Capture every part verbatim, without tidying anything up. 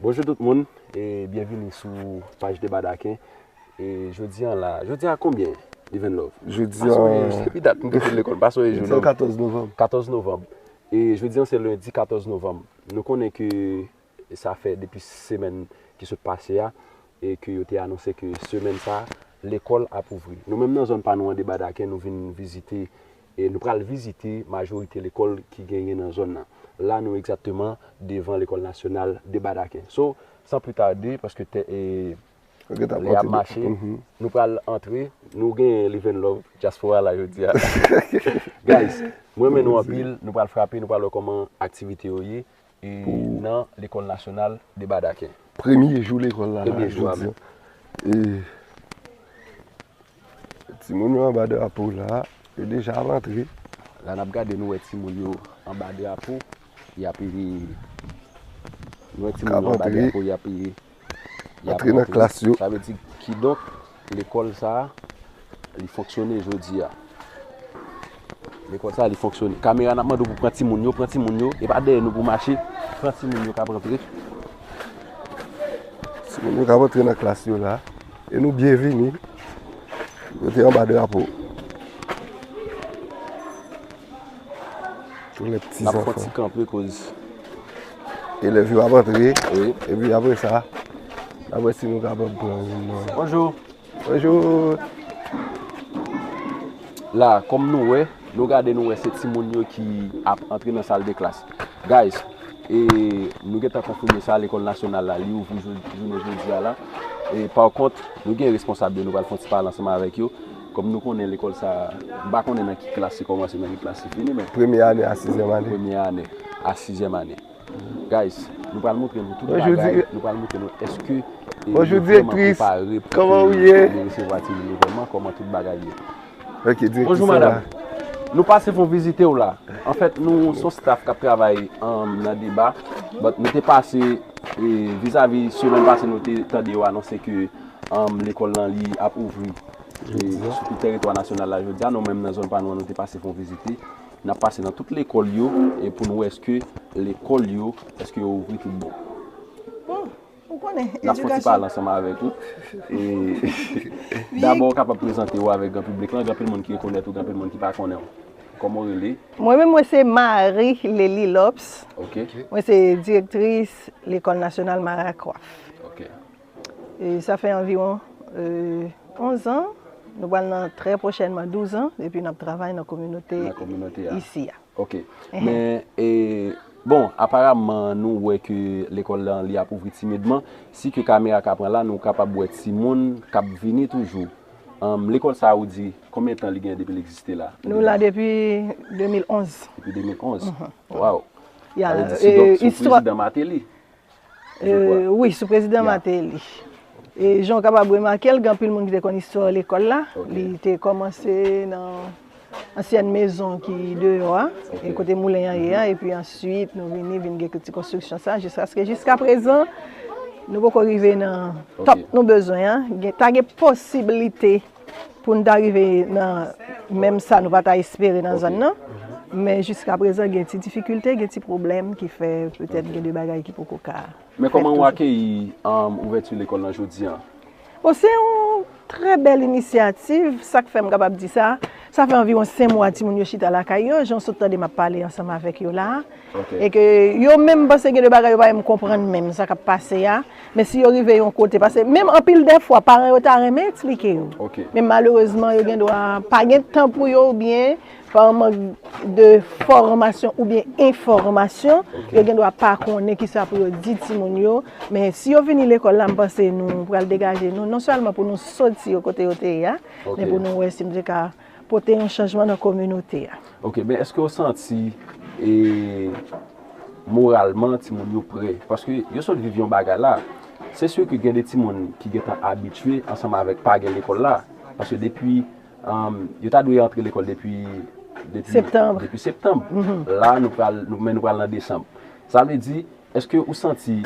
Bonjou tout moun, e byenvini sou paj Deba Daken. E jodi a la, jodi a konbyen, Livenlove? Jodi a, se pi dat m kite lekòl, m pa sonje jounen. Jodi a katòz novanm. Katòz novanm. E jodi a se lendi katòz novanm. Nou konnen ke sa fè depi semèn ki sot pase a, e ke yo te anonse ke semèn sa, lekòl ap ouvri. Nou menm nan zòn pa nou an Deba Daken, nou vin vizite, e nou pral vizite majorite lekòl ki genyen nan zòn nan. La nou egzakteman devan lekòl nasyonal Deba Daken. So, san pli tade, paske te, e, lè ap mache, nou pral antre, nou gen Livenlove, dyaspora la jodi a. Guys, mwen renmen nou anpil, nou pral frape, nou pral wè kòman aktivite yo ye, e, nan lekòl nasyonal Deba Daken. Premye jou lekòl la, jodi a. E, timoun yo anba drapo la, yo deja ap antre. La n ap gade, nou wè timoun yo anba drapo, y ap, nou wè timoun yo anba drapo, y ap, y ap antre nan klas yo. Sa vle di, kidonk, lekòl sa a, li fonksyone jodi a. Lekòl sa a, li fonksyone. Kamera, n ap mande w pou pran timoun yo, pran timoun yo, e pa dèyè nou pou mache, pran timoun yo k ap antre. Timoun yo k ap antre nan klas yo la, e nou byenvini. Yo te anba drapo. Tous les petits enfants. N ap fè yon ti kanpe koz elèv yo ap antre. Wi. Epi apre sa, n ap wè si nou kapab pran youn nan. Bonjou. Bonjou. La, kòm nou wè, nou gade, nou wè se timoun yo ki ap antre nan sal de klas. Guys, e nou gentan konfime sa, lekòl nasyonal la, li ouvri jou-, jounen jodi a la. E pa kont, nou gen responsab yo, nou pral fè yon ti pale ansanm avèk yo. Kòm nou konnen lekòl sa, m pa konnen nan ki klas li kòmanse, nan ki klas li fini, men premye ane a sizyèm ane. Premye ane a sizyèm ane. Guys, nou pral montre nou tout bagay, nou pral montre nou èske, e, nou vrèman prepare pou ke nou resevwa timoun yo vrèman, kòman tout bagay ye. Ok, direktris la. Bonjou, madanm. Nou pase fon vizite w la. Anfèt, nou se yon staff k ap travay, um, nan Deba, but nou te pase, e, vizavi semèn pase, nou te tande yo anonse ke, um, lekòl lan li ap ouvri. E, sou tout tèritwa nasyonal la, jodi a, nou menm nan zòn pa nou an, nou te pase fè yon vizite. N ap pase nan tout lekòl yo, e pou n wè èske lekòl yo, èske yo ouvri tout bon. Bon, ou konnen, n ap fè yon ti pale ansanm avèk ou. E, dabò, ou kapab prezante w avèk gran piblik lan, gen anpil moun ki rekonèt ou, gen anpil moun ki pa konnen w. Kòman w rele? Mwen menm, mwen se Marie Lely Lops. Ok. Mwen se direktris Lekòl Nasyonal Maracroix. Ok. E sa fè anviwon, e, onz an, nou pral nan trè pwochènman douz an, depi n ap travay nan kominote isi a. Ok. Men, e, bon, aparamman, nou wè ke lekòl lan, li ap ouvri timidman. Si ke kamera ka pran la, nou kapab wè timoun k ap vini toujou. Anm, lekòl sa a, ou di, konbyen tan li gen depi l egziste la? Nou la depi de mil onz. Depi de mil onz? Waw. Sa vle di, sou, donk, sou prezidan Martelly. E, wi, sou prezidan Martelly. E jan w kapab remake l, gen anpil moun ki te konn istwa lekòl la. Li te kòmanse nan ansyèn mezon ki deyò a, e kote moulen an ye a, epi answit nou vini, vin gen ti konstriksyon sa, jiskaske, jiska prezan, nou poko rive nan top nou bezwen an. Gen, ta gen posiblite pou n ta rive nan menm sa nou pa ta espere nan zòn nan. Men jiska prezan, gen ti difikilte, gen ti pwoblèm ki fè petèt gen de bagay ki poko ka fèt toujou. Men kòman w akeyi, um, ouvèti lekòl lan jodi a? Bon, se yon trè bèl inisyativ, sa k fè m kapab di sa. Sa fè anviwon senk mwa timoun yo chita lakay yo, jan w sot tande m ap pale ansanm avèk yo la a. E ke yo menm panse gen de bagay yo pa menm konprann menm sa k ap pase a. Men si yo rive yon kote, paske menm anpil dè fwa, paran yo ta renmen eksplike yo. Men malerezman, yo gen dwa pa gen tan pou yo, oubyen pa mank de fòmasyon oubyen enfòmasyon, yo gen dwa pa konnen kisa pou yo di timoun yo. Men si yo vini lekòl la, m panse nou pral degaje nou, non sèlman pou nou soti yo kote yo te ye a, men pou nou wè si nou te ka pote yon chanjman nan kominote a. Ok, men èske w santi, e, moralman, timoun yo prè? Paske yo sot viv yon bagay la. Se si ke gen de timoun ki gentan abitye ansanm avèk pa gen lekòl la. Paske depi, um, yo ta dwe antre lekòl depi, depi septanm. Depi septanm. La, nou pral, nou, men nou pral nan desanm. Sa vle di, èske ou santi,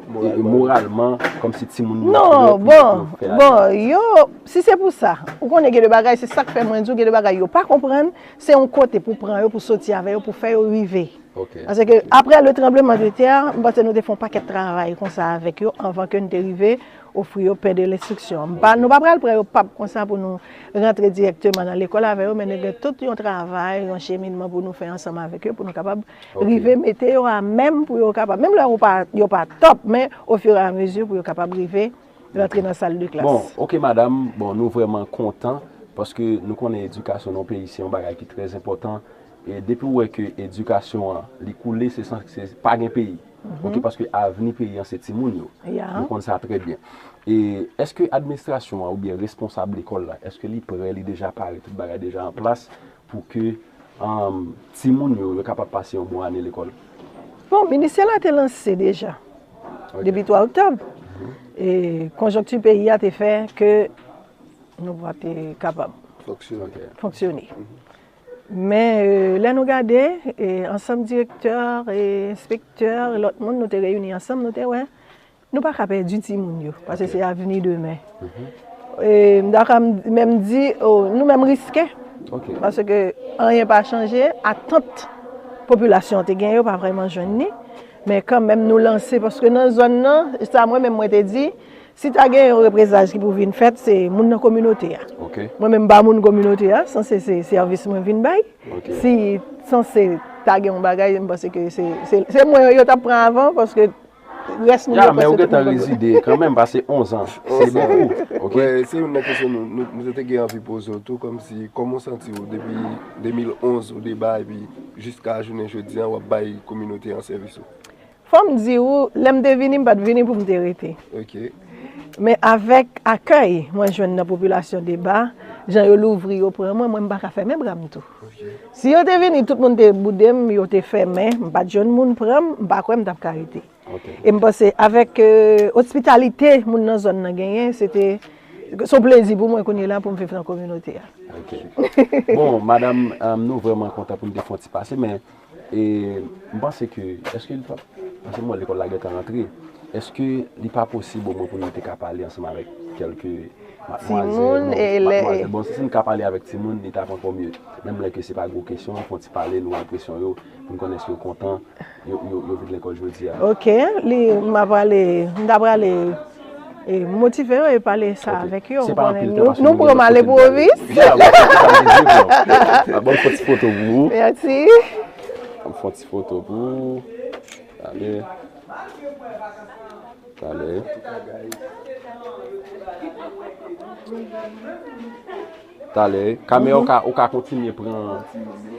e, moralman, kòmsi timoun yo prè pou yo fè bagay? Non, bon, bon, yo, si se pou sa, ou konnen gen de bagay, se sa k fè mwen di w, gen de bagay yo pa konprann, se yon kote pou pran yo, pou soti avè yo, pou fè yo rive. Ok. Paske apre le tranbleman de tè, m panse nou te fè yon pakèt travay konsa avèk yo anvan ke n te rive ofri yo pen de lenstriksyon. M pa, nou pa pral pran yo pap konsa pou nou rantre dirèkteman nan lekòl avè yo, men nou gen tout yon travay, yon cheminman pou nou fè ansanm avèk yo, pou nou kapab Ok. rive mete yo a menm pou yo kapab, menm lè yo pa, yo pa top, men ofiramezi pou yo kapab rive rantre nan sal de klas. Bon, ok, madam, bon, nou vrèman kontan, paske nou konnen edikasyon nan yon peyi, se yon bagay ki trè enpòtan, e depi w wè ke edikasyon an, li koule, se san, se pa gen peyi. Ok, paske avni peyi an, se timoun yo. Ya. Nou konn sa trè byen. E èske administrasyon an oubyen responsab lekòl la, èske li prè, li deja pare, tout bagay deja an plas pou ke, um, timoun yo, yo kapab pase yon bon ane lekòl? Bon, ministè la te lanse deja, Ok. depi twa oktòb. E konjonkti peyi a te fè ke nou pa te kapab Fonksyone. Ok. fonksyone. Men, e, lè nou gade, e, ansanm direktè, e, enspektè, lòt moun, nou te reyini ansanm, nou te wè, nou pa ka pèdi timoun yo, paske Ok. se avni demen. E, m ta ka m-, menm di, o, nou menm riske, Ok. paske anyen pa chanje, atant popilasyon an te gen yo pa vrèman jwenn ni, men kanmenm nou lanse, paske nan zòn nan, sa mwen menm mwen te di, si ta gen yon reprezaj ki pou vin fèt, se moun nan kominote a. Ok. Mwen menm m pa moun kominote a, sanse se sèvis mwen vin bay. Ok. Si sanse ta gen yon bagay, m panse ke se, se, se mwen yo t ap pran avan, paske rès moun Ya, yo men ou prèske tout gentan mwen konn rezide kanmenm, pase onz an. Se Onz an. bokou. Ok. Wè, se youn nan kesyon nou, nou, nou te gen anvi poze w tou, kòmsi, kòman w santi w depi de mil onz ou deba, epi jiska jounen jodi an, w ap bay kominote an sèvis ou? Fò m di w, lè m te vini, m pa t vini pou m te rete. Ok. Men avèk akèy mwen jwenn nan popilasyon deba, jan yo louvri yo pran mwen, mwen m pa ka fèmen bra m tou. Ok. Si yo te vini, tout moun te boude m, yo te fèmen, m pa t jwenn moun pran m, m pa kwè m t ap ka rete. Ok. E m panse avèk, e, ospitalite moun nan zòn nan genyen, se te, se yon plezi pou mwen kounye la pou m viv nan kominote a. Ok. Bon, madanm, e, nou vrèman kontan pou n te fè yon ti pase, men E, m panse ke, èske li pa, paske m wè lekòl la gentan rantre, èske li pa posib omwen pou nou te ka pale ansanm avèk kèlke madmwazèl, Timoun, non, e lè madmwazèl. Bon, si, si n ka pale avèk timoun, li t ap ankò mye. Menm lè ke se pa gwo kesyon, fè yon ti pale, nou enpresyon yo, pou n konnen si yo kontan, yo, yo, yo vin lekòl jodi a. Ok, li, m ap prale, m ta prale E, motive yo e pale sa Ok. avèk yo. Se Ou pa konnen anpil tan nou, paske nou nou gen pran lòt kote n prale. Lepovis. Ya, bon, se sa m di, bon. Ah, bon, fè ti foto pou ou. Mèsi. Fè ti foto pou ou. Talè. Talè. Talè. Kamera, ou ka, ou ka kontinye pran,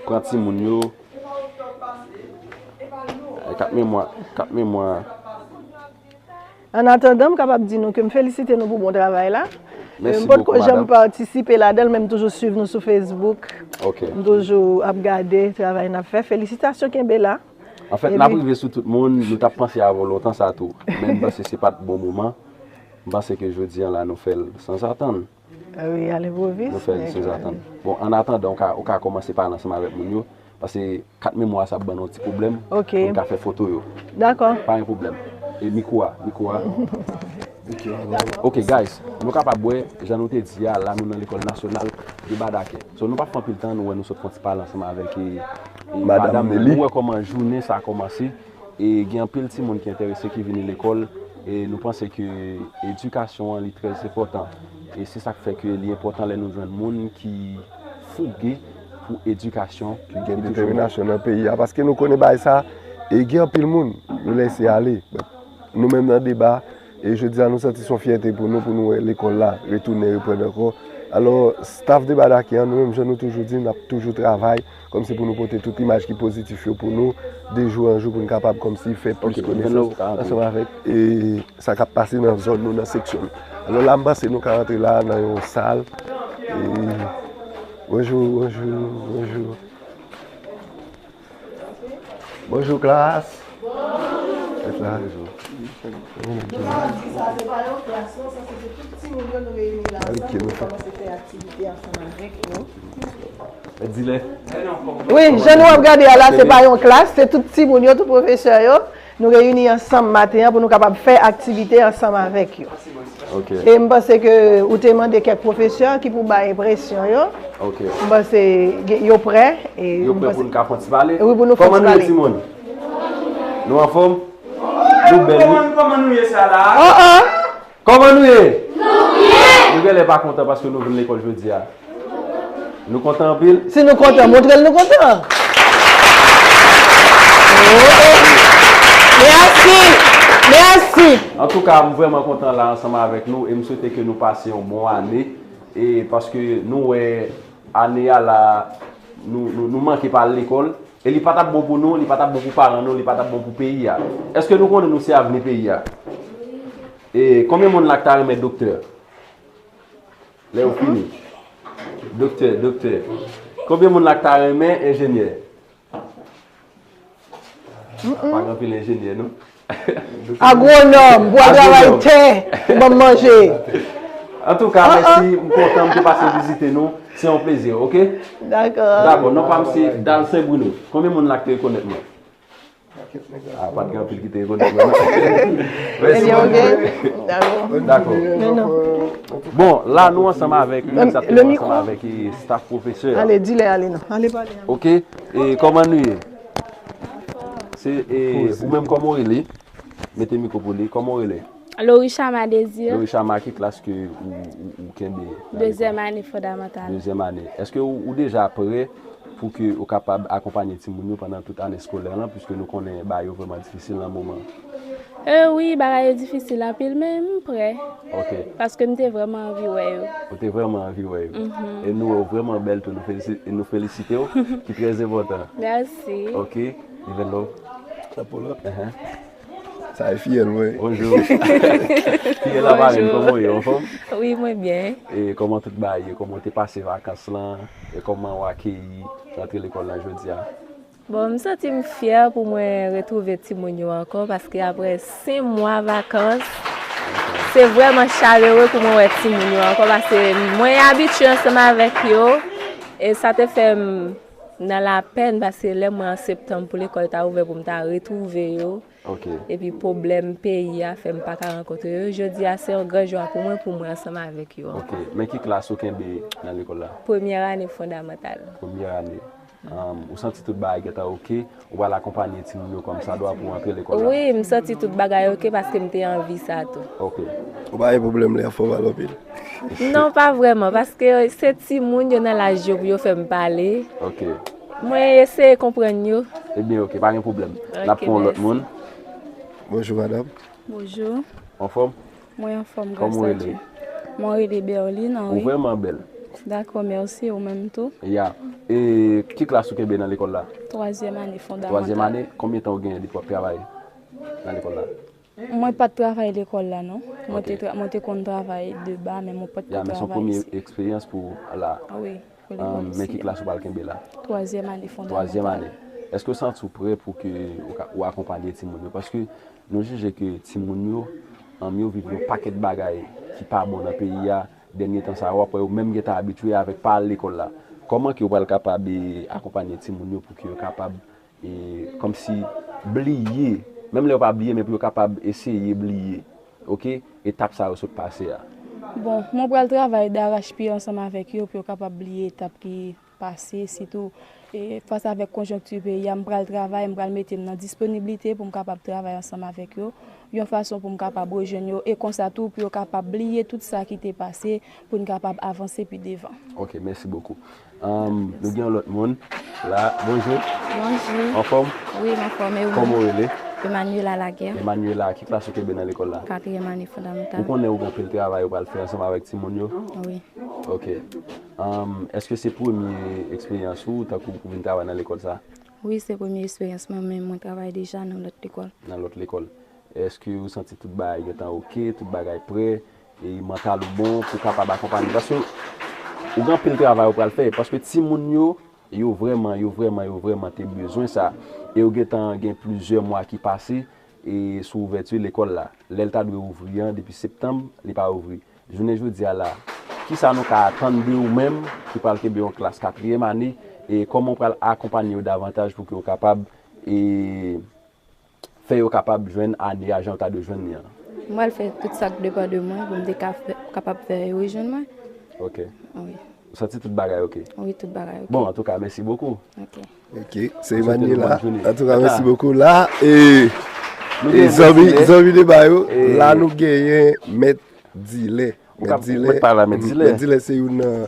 pran timoun yo. Ay, kat memwa, kat memwa. Annatandan, m kapab di nou ke m felisite nou pou bon travay la. Mèsi bokou, madanm. M potko janm patisipe ladan l, men m toujou swiv nou sou Facebook. Ok. M toujou ap gade travay n ap fè. Felisitasyon, kenbe la. Anfèt, n ap rive sou tout moun, nou t ap panse avan lontan sa tou. Men m panse se pa t bon moman. M panse ke jodi a la nou fè l sanzatann. Ah wi, a lenpwovis. Nou fè l sou zatann. Bon, annatandan, ou ka, ou ka kòmanse pale ansanm avèk moun yo, paske kat memwa sa ap ban nou yon ti pwoblèm Ok. pou n ka fè foto yo. Dakò. Pa gen pwoblèm. E mikwo a, mikwo a. Ok, guys, nou kapab wè, jan nou te di a, la nou nan Lekòl Nasyonal de Badakè. So, nou p ap fè anpil tan, nou wè nou sot fè yon ti pale ansanm avèk, e, e, Madam Nelly. Nou wè kòman jounen sa a kòmanse. E gen anpil timoun ki enterese, ki vini lekòl, e nou panse ke edikasyon an, li trè enpòtan. E se sa k fè ke li enpòtan lè nou jwenn moun ki fouge pou edikasyon, Ki gen ki toujou detèminasyon nan peyi a, paske nou konnen bagay sa, e gen anpil moun, nou lèse ale. Nou menm nan deba, E jodi a, nou santi se yon fyète pou nou, pou nou wè lekòl la retounen, reprann ankò. Alò, staff de Badakè an, nou menm, jan nou toujou di, n ap toujou travay, kòmsi pou nou pote tout imaj ki pozitif yo pou nou, de jou an jou, pou n kapab kòmsi fè plis Ok, konesans ansanm avèk, e, sa k ap pase nan zòn nou, nan seksyon nou. Alò, la, m panse nou ka rantre la, nan yon sal. E, bonjou, bonjou, bonjou. Bonjou, klas. Klas la. Sa di sa, se pa yon klas, non, sa se tout timoun yo nou reyini la ansanm pou nou kòmanse fè aktivite ansanm avèk yo. Wi, jan nou ap gade a la, se pa yon klas, se tout timoun yo, tout pwofesè yo. Nou reyini ansanm maten an pou nou kapab fè aktivite ansanm avèk yo. Ok. E m panse ke ou te mande kèk pwofesè ki pou bay enpresyon yo. Ok. M panse gen, yo prè. E Yo m prè panse pou n ka fè yon ti pale? Wi, pou nou fè yon ti pale. Kòman nou ye, timoun? Nou anfòm? Nou bèl, wi. Kòman, kòman nou ye sa la? Oh, oh. Kòman nou ye? Nou byen. Nou genlè pa kontan paske nou vin lekòl jodi a. Nou kontan anpil? Si nou kontan, montre l nou kontan. Oh, oh. Mèsi. Mèsi. Antouka, m vrèman kontan la ansanm avèk nou e m swete ke nou pase yon bon ane. E paske nou wè ane a la, nou, nou, nou manke pa al lekòl. E li pa t ap bon pou nou, li pa t ap bon pou paran nou, li pa t ap bon pou peyi a. Èske nou konnen nou se avni peyi a? E konbyen moun la k ta renmen doktè? Lè yo fini. Doktè, doktè. Konbyen moun la k ta renmen enjenyè? Pa gen anpil enjenyè, non? Agwonòm, pou al travay tè, pou ban m manje. Antouka, mèsi, m kontan, m te pase vizite nou. Se yon plezi, oke? Dakò. Dakò, non pa m se Dalcin Bruno. Konbyen moun la k te rekonèt mwen? Ah, pa t gen anpil ki te rekonèt mwen, non. Mèsi. Ebyen, oke. Dakò. Dakò. Men non. Bon, la, nou ansanm avèk, nou egzakteman ansanm avèk, eh, staff pwofesè a. Ale, di lè ale, non. Ale pale. Oke. E kòman nou ye? Se, e, ou menm, kòman w rele? Mete mikwo pou li. Kòman w rele? Lorishama Désir. Lorishama, ki klas ke ou, ou, ou kenbe nan lekòl? Dezyèm ane fondamantal. Dezyèm ane. Èske ou, ou deja prè pou ke ou kapab akonpanye timoun yo pandan tout ane eskolè lan, piske nou konnen bagay yo vrèman difisil nan moman? E wi, bagay yo difisil anpil, men m prè. Ok. Paske m te vrèman anvi wè yo. Ou te vrèman anvi wè yo. Mhm. E nou wè w vrèman bèl tou, nou felisi-, nou felisite w, ki trè enpòtan. Mèsi. Ok, Even Love. Sa pou lòt. Ahan. Sa e fiyèl mwen. Bonjou. Fiyèl la pa menm, kòman w ye, anfòm? Wi, mwen byen. E kòman tout bagay ye? Kòman w te pase vakans lan? E kòman w akeyi rantre lekòl lan jodi a? Bon, m santi m fyè pou mwen retwouve timoun yo ankò, paske apre senk mwa vakans, se vrèman chalere pou mwen wè timoun yo ankò, paske mwen abitye ansanm avèk yo, e sa te fè m nan lapèn, paske lè mwen an septanm pou lekòl ta ouvè pou m ta retwouve yo, ok, epi pwoblèm peyi a fè m pa ka rankontre yo. Jodi a, se yon gran jwa pou mwen, pou mwen ansanm avèk yo ankò. Ok, men ki klas ou kenbe nan lekòl la? Premyè ane fondamantal. Premyè ane. Um, ou santi tout bagay gentan ok, ou pral akonpanye timoun yo kòmsadwa pou antre lekòl la? Wi, m santi tout bagay ok paske m te anvi sa tou. Ok. Ou pa gen pwoblèm lè y ap fè w mal anpil? Non, pa vrèman, paske se timoun yo nan laj yo pou yo fè m pale. Ok. Mwen eseye konprann yo. Ebyen, ok, pa gen pwoblèm. Ok, n ap pran yon lòt moun. Bonjou, madanm. Bonjou. Anfòm? Mwen anfòm, gras a Dye. Kòman w rele? Mwen rele Berline Henry. Ou vrèman bèl. Dakò, mèsi, ou menm tou. Ya. E ki klas ou kenbe nan lekòl la? Twazyèm ane fondamantal. Twazyèm ane? Konbyen tan ou genyen depi w ap travay nan lekòl la? Mwen pa t travay lekòl la, non. Mwen te tra-, mwen te konn travay de ba, men mwen pa t ko travay isi. Ya, men se yon premye eksperyans pou w la. Wi, pou lekòl isi. Men ki klas ou pral kenbe la? Twazyèm ane fondamantal. Twazyèm ane. Èske w santi w prè pou ke ou ka, ou akonpanye timoun yo? Paske nou jije ke timoun yo, um, yo viv yon pakèt bagay ki pa bon nan peyi a. Dènye tan sa a, w ap wè yo menm gentan abitye avèk pa al lekòl la. Kòman ke w pral kapab, e, akonpanye timoun yo pou ke yo kapab e, kòmsi bliye, menm lè yo pa bliye, men pou yo kapab eseye bliye, ok, etap sa yo sot pase a. Bon, mwen pral travay darachpye ansanm avèk yo pou yo kapab bliye etap ki pase, sitou, e, fas avèk konjonkti peyi a, m pral travay, m pral mete m nan disponiblite pou m kapab travay ansanm avèk yo, yon fason pou m kapab rejwenn yo, e konsa tou pou yo kapab bliye tout sa ki te pase, pou n kapab avanse pi devan. Ok, mèsi bokou. Um, nou gen yon lòt moun la. Bonjou. Bonjou. Anfòm? Wi, m anfòm, e ou menm? Kòman w rele? Emmanuela Laguerre. Emmanuela, ki klas ou kenbe nan lekòl la? Katriyèm ane fondamantal. Ou konnen ou gen anpil travay ou pral fè ansanm avèk timoun yo? Wi. Ok. Um, èske se premye eksperyans ou tankou pou vin travay nan lekòl sa? Wi, se premye eksperyans mwen, men mwen travay deja nan lòt lekòl. Nan lòt lekòl. Èske ou santi tout bagay gentan ok, tout bagay prè, e mantal ou bon pou kapab akonpanye? Paske ou gen anpil travay ou pral fè, paske timoun yo, yo vrèman, yo vrèman, yo vrèman te bezwen sa. E yo gentan gen plizyè mwa ki pase, e sou ouvèti lekòl la. Lè l ta dwe ouvri an, depi septanm, li pa ouvri. Jounen jodi a la, kisa nou ka atann de ou menm ki pral kenbe yon klas katriyèm ane, e kòman w pral akonpanye yo davantaj pou ke yo kapab, e, fè yo kapab jwenn ane a jan yo ta dwe jwenn li an? Mwen pral fè tout sa k depann de mwen pou m te ka fè, kapab fè yo rejwenn mwen. Ok. Wi. Santi tout bagay oke? Wi, tout bagay oke. Bon, antouka, mèsi bokou. Ok. Se Emmanuel la. Antouka, mèsi bokou. La, e, e zanmi, zanmi de ba yo, la nou genyen Mèt Dilè. Mèt Dilè, Mèt Dilè. Mèt Dilè se youn nan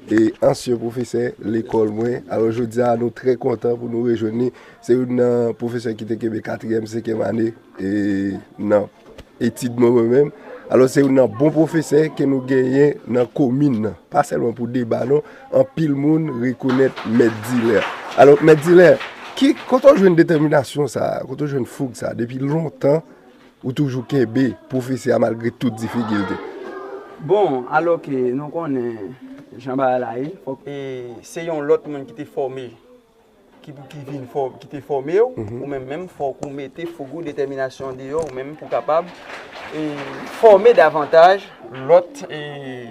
e, ansyen pwofesè lekòl mwen. Alò, jodi a, nou trè kontan pou nou rejwenn li. Se youn nan pwofesè ki te kenbe katriyèm, senkyèm ane e, nan etid mwen, mwen menm. Alò, se youn nan bon pwofesè ke nou genyen nan komin nan. Pa sèlman pou deba, non. Anpil moun rekonèt Mèt Dilè. Alò, Mèt Dilè, ki, kote w jwenn detèminasyon sa a? Kote w jwenn foug sa a? Depi lontan, ou toujou kenbe pwofesè a malgre tout difikilte? Bon, alò ke nou konnen jan bagay la ye, fòk e, se yon lòt moun ki te fòme, ki, ki vin fò, ki te fòme w, ou menm menm fòk ou mete foug ou, detèminasyon deyò ou menm pou kapab e, fòme davantaj lòt e,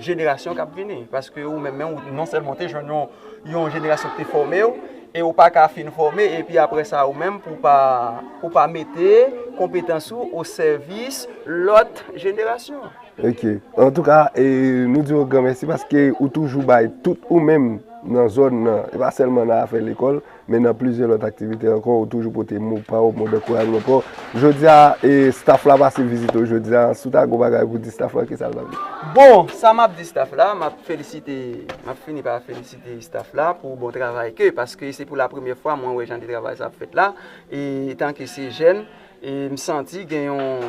jenerasyon k ap vini. Paske ou menm menm, ou non sèlman te jwenn yon, yon jenerasyon ki te fòme w, e ou pa ka fin fòme, epi apre sa ou menm pou pa, pou pa mete konpetans ou o sèvis lòt jenerasyon. Ok. Antouka, e, nou di w gran mèsi paske ou toujou bay tout ou menm nan zòn nan, e pa sèlman nan afè lekòl, men nan plizyè lòt aktivite ankò, ou toujou pote mo pa w, mo dankourajman pa w. Jodi a, e, staff la pase vizite w jodi a, si w ta gon bagay pou di staff la, kisa l t ap ye? Bon, sa m ap di staff la, m ap felisite, m ap fini pa felisite staff la pou bon travay ke, paske se pou la premyè fwa mwen wè jan de travay sa ap fèt la, e tanke se jèn, e m santi gen yon,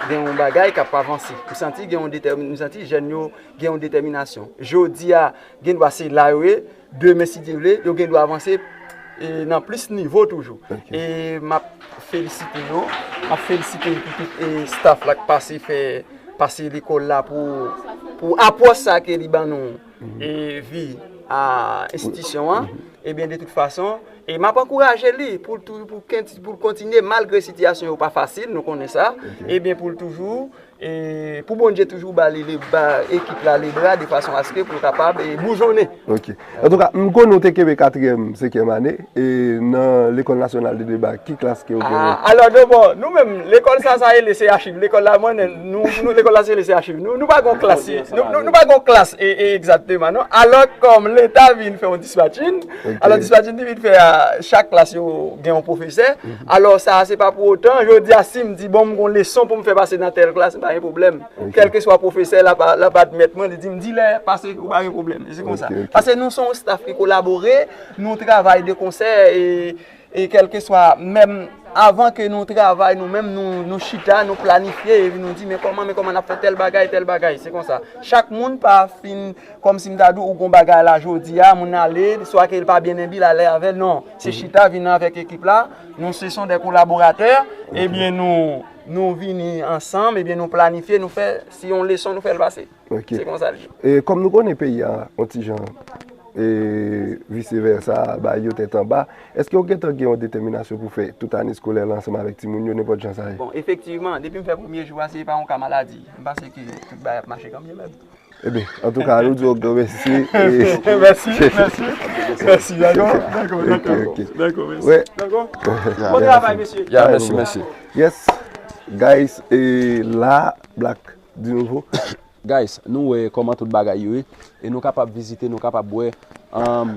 gen yon bagay k ap avanse. M santi gen yon detèmi, m santi jèn yo gen yon detèminasyon. Jodi a, gen dwa se la yo ye, demen si Dye vle, yo gen dwa avanse e, nan plis nivo toujou. E m ap felisite yo, m ap felisite tout e, staff la k pase fè, pase lekòl la pou, pou apwòch sa ke li ban nou e, vi a enstitisyon an. Ebyen, de tout fason, e m ap ankouraje li pou l tou, pou, pou l kontinye, malgre sitiyasyon yo pa fasil, nou konnen sa. Ebyen, pou l toujou, e pou Bondye toujou ba li, li ba ekip la lebra de fason aske pou l kapab e, boujonnen. Ok. Antouka, m konnen w te kenbe katriyèm, senkyèm ane e, nan Lekòl Nasyonal de Deba. Ki klas ke w genyen? Alò, non, bon, nou menm, lekòl sa, sa rele se achiv. Lekòl la, mwen, nou, nou, lekòl la, se rele se achiv. Nou, nou pa gon klas, nou, nou, nou pa gon klas e, e, egzakteman, non. Alò, kòm Leta vin fè yon dispatching, alò, dispatching li vin fè a, chak klas yo gen yon pwofesè. Alò, sa, se pa pou otan, jodi a, si m di, bon, m gon leson pou m fè pase nan tèl klas, m pa gen pwoblèm. Kèlkeswa pwofesè la, la pa admèt mwen, li di m, Dilè, pase, ou pa gen pwoblèm. Se konsa. Paske nou se yon staff ki kolabore, nou travay de konsè e, e kèlkeswa, menm avan ke nou travay, nou menm, nou, nou chita, nou planifye, epi nou di, men kòman, men kòman n ap fè tèl bagay, tèl bagay. Se konsa. Chak moun pa fin, kòmsi m ta di w, ou gon bagay la jodi a, moun ale, swa ke l pa byen enbi l ale avè l, non. Se chita, vin avèk ekip la, nou se son de kolaboratè, ebyen nou, nou vini ansanm, ebyen nou planifye, nou fè, si yon leson, nou fè l pase. Se konsa l ye. E kòm nou konnen peyi a, yon ti jan, e vise vèsa, bay yo tèt anba, èske w gentan gen yon detèminasyon pou fè tout ane eskolè la ansanm avèk timoun yo, nenpòt jan sa ye? Bon, efektivman, depi m fè premye jou a, se pa yon ka maladi. M panse ke tout bagay ap mache kanmenm. Ebyen, antouka, nou di w gran mèsi. Mèsi, mèsi. Mèsi, dakò, dakò, dakò. Dakò, mèsi. Dakò. Bon travay, mesye. Ya, mèsi, mèsi. Yes, guys, e la, Black, di nouvo. Guys, nou wè kòman tout bagay yo ye, e nou kapab vizite, nou kapab wè, um,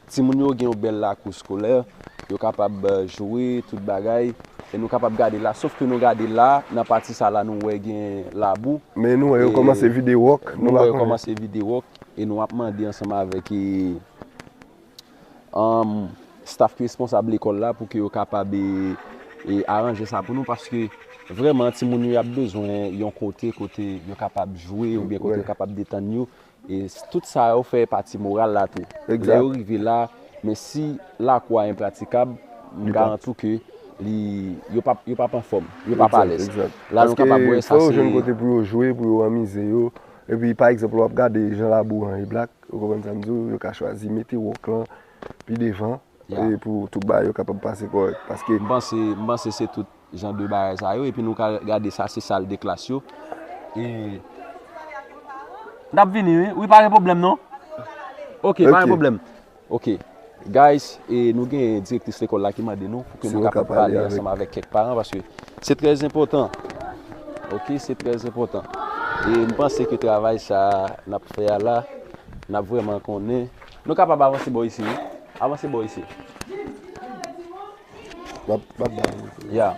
timoun yo gen yon bèl lakou eskolè, yo kapab, euh, jwe, tout bagay, e nou kapab gade la. Sof ke nou gade la, nan pati sa la, nou wè gen labou. Men nou wè yo kòmanse vide wòk, nou pa konnen. Nou wè yo kòmanse vide wòk, e nou ap mande ansanm avèk, e, um, staff ki responsab lekòl la pou ke yo kapab, e, e, aranje sa pou nou, paske vrèman timoun yo y ap bezwen yon kote, kote yo kapab jwe oubyen kote yo kapab detann yo. E s-, tout sa yo fè pati moral la tou. Lè yo rive la, men si lakou a enpratikab, m garanti w ke li, yo p ap, yo p ap anfòm, yo p ap alèz. La nou kapab wè sa se. Fò yo jwenn kote pou yo jwe, pou yo anmize yo. Epi pa egzanp, lè w ap gade jan labou an ye, Black, ou konprann sa m di w, yo ka chwazi mete wòk lan pi devan, e pou tout bagay yo kapab pase kòrèk. Paske. M panse, m panse se tout jan de bagay sa yo, epi nou ka gade sa, se sal de klas yo. E n ap vini, wi. Wi, pa gen pwoblèm, non. Ok, pa gen pwoblèm. Ok. Guys, e nou gen direktris lekòl la ki mande nou pou ke nou kapab pale ansanm avèk kèk paran, paske se trè enpòtan. Ok, se trè enpòtan. E m panse ke travay sa n ap fè a la, n ap vrèman konnen Nou kapab avanse bò isi, wi. Avanse bò isi. W ap, w ap bay. Ya.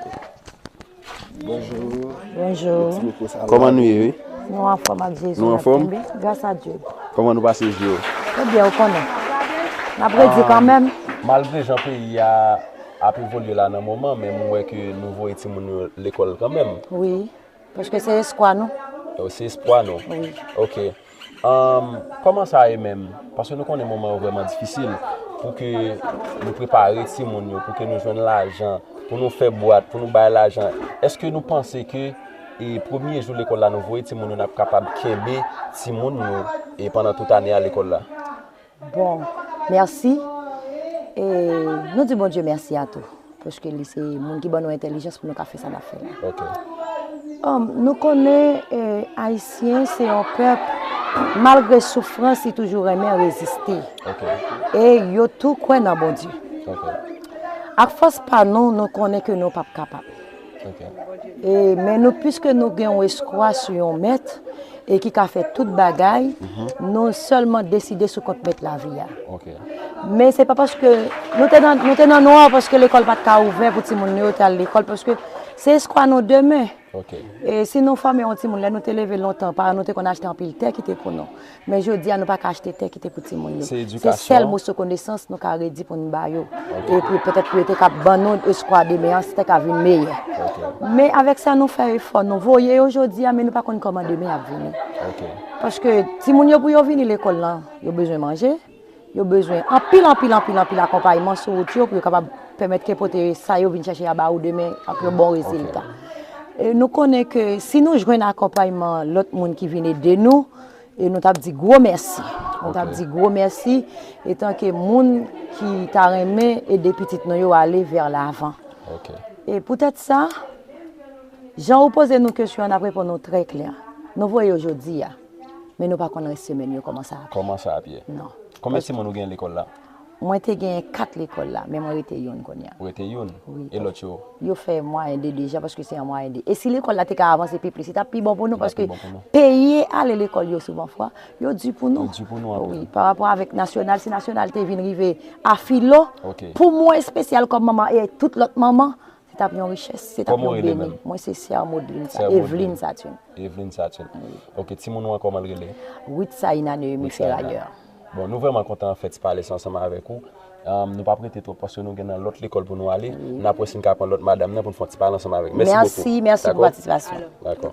Bonjou. Bonjou. Ti mikwo sa la. Kòman nou ye, wi? Nou anfòm ak Jezi. Nou anfòm? Gras a Dye. Kòman nou pase jou yo? Ebyen, ou konnen. N ap redi kanmenm. Malgre jan peyi a ap evolye la nan moman, men mwen wè ke nou voye timoun yo lekòl kanmenm. Wi. Paske se espwa nou. Oh, se espwa nou. Wi. Ok. Ahn, kòman sa ye menm? Paske nou konnen moman yo vrèman difisil pou ke nou prepare timoun yo, pou ke nou jwenn lajan, pou nou fè bwat, pou nou bay lajan. Èske nou panse ke e premye jou lekòl la, nou voye timoun yo, n ap kapab kenbe timoun yo e pandan tout ane a lekòl la? Bon, mèsi. E nou di Bondye mèsi a tou, paske li se moun ki ban nou entèlijans pou nou ka fè sa n ap fè la. Ok. Hum, nou konnen, eh, Ayisyen se yon pèp, malgre soufrans, li toujou renmen reziste. Ok. E yo tou kwè nan Bondye. Ok. Ak fòs pa nou, nou konnen ke nou p ap kapab. Ok. E, men nou, piske nou gen yon espwa sou yon mèt e ki ka fè tout bagay, nou sèlman deside sou kont mèt lavi a. Ok. Men se pa paske nou te nan, nou te nan nwa paske lekòl pa t ka ouvè pou timoun nou yo te al lekòl, paske se espwa nou demen. Ok. E si nou fòme yon timoun, lè nou te leve lontan, paran nou te konn achte anpil tè kite pou nou. Men jodi a, nou pa ka achte tè kite pou timoun yo. Se edikasyon. Se sèl moso konesans nou ka redi pou n ba yo. Ok. E pou petèt pou yo te ka ban nou espwa demen an, si te ka vin meyè. Ok. Men avèk sa, nou fè efò, nou voye yo jodi a, men nou pa konn kòman demen ap vini. Ok. Paske timoun yo, pou yo vini lekòl lan, yo bezwen manje, yo bezwen anpil, anpil, anpil, anpil akonpayman sou wout yo pou yo kapab pèmèt ke pote sa yo vin chèche a ba ou demen ak yon bon rezilta. Ok. E nou konnen ke si nou jwenn akonpayman lòt moun ki vin ede nou, e nou t ap di gwo mèsi. Nou t ap di gwo mèsi, etanke moun ki ta renmen ede pitit nou yo ale vè lavan. Ok. E poutèt sa, jan ou poze nou kesyon an, n ap reponn ou trè klè. Nou voye yo jodi a, men nou pa konn rès semèn yo kòman sa ap ye. Kòman sa ap ye? Non. Konbyen timoun ou gen lekòl la? Mwen te gen kat lekòl la, men mwen rete youn kounye a. Ou rete youn? Wi. E lòt yo? Yo fè mwayen de deja, paske se an mwayen de. E si lekòl la te ka avanse pi plis, li t ap pi bon pou nou, paske peye ale lekòl yo souvan fwa, yo di pou nou. Yo di pou nou anpil. Wi, pa rapò avèk nasyonal, si nasyonal te vin rive a filo, ok, pou mwen espesyal kòm manman e tout lòt manman, se t ap yon richès, se t ap yon beni. Kòman w rele menm? Mwen se Sè Modlin, Sè Modlin. Eveline Saturne. Eveline Saturne. Wi. Ok, timoun ou an kòman l rele? Ruth Saïna Noémie Ferrailleur. Bon, nou vrèman kontan fè ti pale sa ansanm avèk ou. Ahn, nou p ap rete twòp paske nou gen nan lòt lekòl pou nou ale. Wi. N ap wè si n ka pran lòt madanm nan pou n fè yon ti pale ansanm avèk. Mèsi bokou. Mèsi, mèsi pou patisipasyon. Dakò.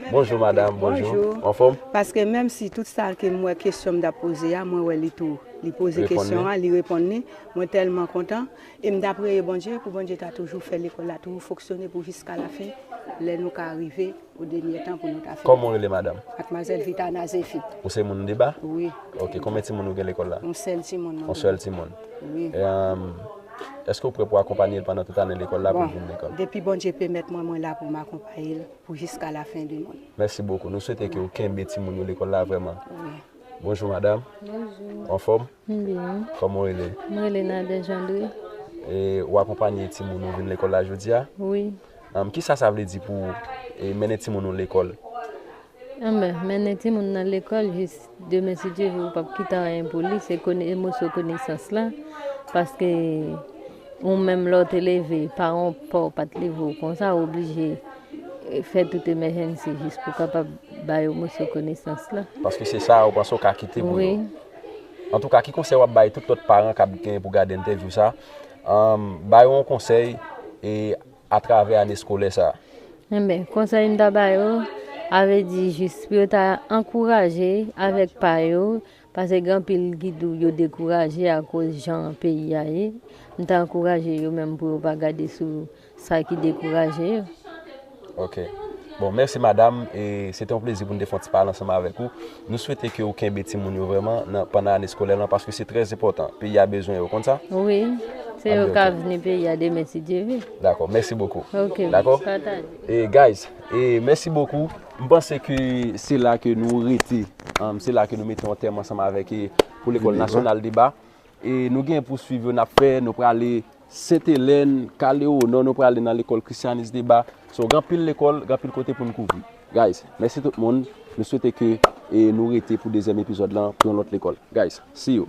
Bonjou madanm, bonjou. Bonjou. Anfòm? Paske menm si tout sa ke m wè kesyon m t ap poze a, mwen wè li tou. Li poze kesyon an, li reponn li. Mwen tèlman kontan. E m ta preye Bondye pou Bondye ta toujou fè lekòl la toujou fonksyone pou jiska lafen, lè nou ka rive o dènye tan pou nou ta fè. Kòman w rele, madanm? Madmwazèl Vitana Zephy. Ou se moun Deba? Wi. Ok, konbyen timoun ou gen lekòl la? Yon sèl timoun mwen gen. Yon sèl timoun. Wi. E, um, èske w prè pou akonpanye l pandan tout ane lekòl la pou l vin lekòl? Bon, depi Bondye pèmèt mwen, mwen la pou m akonpaye l pou jiska lafen de mond. Mèsi bokou. Nou swete ke w kenbe timoun yo lekòl la vrèman. Wi. Bonjou, madanm. Bonjou. Anfòm? M byen. Kòman w rele? Mwen rele Nadège André. E, w akonpanye timoun ou vin lekòl la jodi a? Wi. Am, kisa sa vle di pou, e, mennen timoun ou lekòl? Enben, mennen timoun nan lekòl, jis demen, si Dye vle, ou p ap kite anyen pou li, se kone-, moso konesans la. Paske ou menm, lè w te leve, paran pa w pa t leve w konsa, ou oblije, e, fè tout emèjènsi jis pou w kapab ba yo moso konesans la. Paske se sa ou panse w ka kite pou yo. Wi. Antouka, ki konsèy w ap bay tout lòt paran k ap gen pou gade entèvyou sa? Am, ba yo yon konsèy, e, atravè ane eskolè sa? Enben, konsèy m ta ba yo, a vle di jis pou yo ta ankouraje avèk pa yo, paske gen anpil ki tou yo dekouraje akoz jan peyi a ye. M ta ankouraje yo menm pou yo pa gade sou sa ki dekouraje yo. Ok. Bon, mèsi madanm, e se te yon plezi pou n te fè yon ti pale ansanm avèk ou. Nou swete ke w kenbe timoun yo vrèman nan, pandan ane eskolè lan, paske se trè enpòtan. Peyi a bezwen yo, konn sa? Wi, se yo k avni peyi a demen, si Dye vle. Dakò, mèsi bokou. Ok, dakò? Pataje. E guys, e mèsi bokou. M panse ke se la ke nou rete, um, se la ke nou mete yon tèm ansanm avèk, e, pou lekòl nasyonal Deba. E nou gen pou swiv yo n ap fè, nou prale Sentelèn, Kale Onò, nou prale nan lekòl Christianisme Deba. So, gen anpil lekòl, gen anpil kote pou n kouvri. Guys, mèsi tout moun. Nou swete ke, e, nou rete pou dezyèm epizòd lan, pou yon lòt lekòl. Guys, see you.